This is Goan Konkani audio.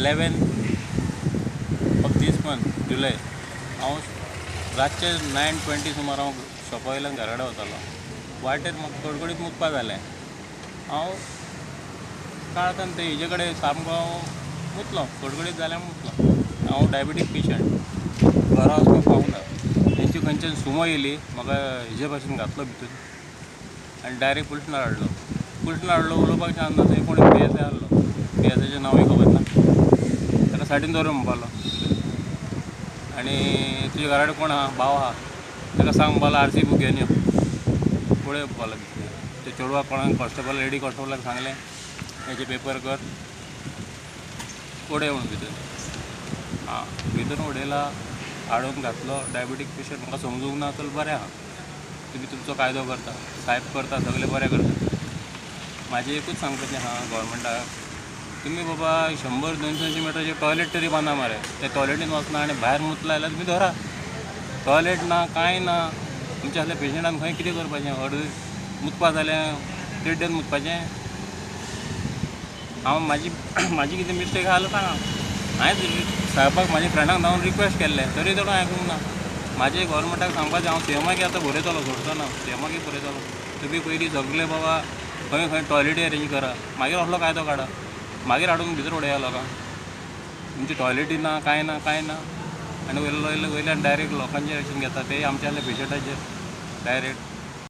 11 ऑफ these month जुलय हांव रातचे 9:20 सुमार हांव शॉपा वयल्यान घरा कडेन वतालो. वाटेर म्हाका कडकडीत मुतपा जालें. हांव काळखान ते हेजे कडेन सामको हांव मुतलो, कडकडीत जालें मुतलो. हांव डायबिटीक पेशंट, घरा वचपाक पावना. तेंची खंयच्यान सुमो येयली, म्हाका हेजे भाशेन घातलो भितून आनी डायरेक्ट पुलिशनार हाडलो. पुलिशनार हाडलो, उलोवपाक चान्स ना. थंय कोण पी एस I आहलो, पी एस आयचें नांवूय खबर ना. ताका सायडीन दवर म्हणपालो आनी तुज्या घरा कडेन कोण आहा, भाव आहा, ताका सांग म्हणपालो आर सी बूक घेवन यो. पळय म्हणपालो भितर ते चेडवाक कोणाक कॉन्स्टेबल, लेडी कॉन्स्टेबलाक सांगलें हेजे पेपर कर, उडय म्हणून भितर. आं, भितर उडयला, हाडून घातलो. डायबिटीक पेशंट, म्हाका समजूंक ना. चल बरें आहा, तुमी तुमचो कायदो करता, सायब करता, सगळें बरें करता. म्हाजें एकूच सांगपाचें आहा गव्हर्मेंटाक, तुमी बाबा 100-200 मिटराचें टॉयलेट तरी बांदा मरे. ते टॉयलेटीन वचना आनी भायर मुतला जाल्यार तुमी धरा. टॉयलेट ना, कांय ना. तुमच्या असल्या पेशंटान खंय कितें करपाचें? अर्द मुतपा जाल्यार तिड्डेन मुतपाचें. हांव म्हाजी कितें मिस्टेक आहा जाल्यार सांगा. हांवें सायबाक म्हाज्या फ्रेंडाक धांवन रिक्वेस्ट केल्लें, तरी तेणें आयकूंक ना. म्हाजें गव्हर्मेंटाक सांगपाचें, हांव सी एमाक आतां बरयतलो, सोडचो ना, सी एमाकय बरयतलो. तुमी पयलीं सगळे बाबा खंय खंय टॉयलेटी अरेंज करा, मागीर असलो कायदो काडा, मागीर हाडून भितर उडया लोकांक. तुमची टॉयलेटी ना, कांय ना, कांय ना. आनी वयल्यान डायरेक्ट लोकांचेर एक्शन घेता, ते आमच्या पेशंटाचेर डायरेक्ट.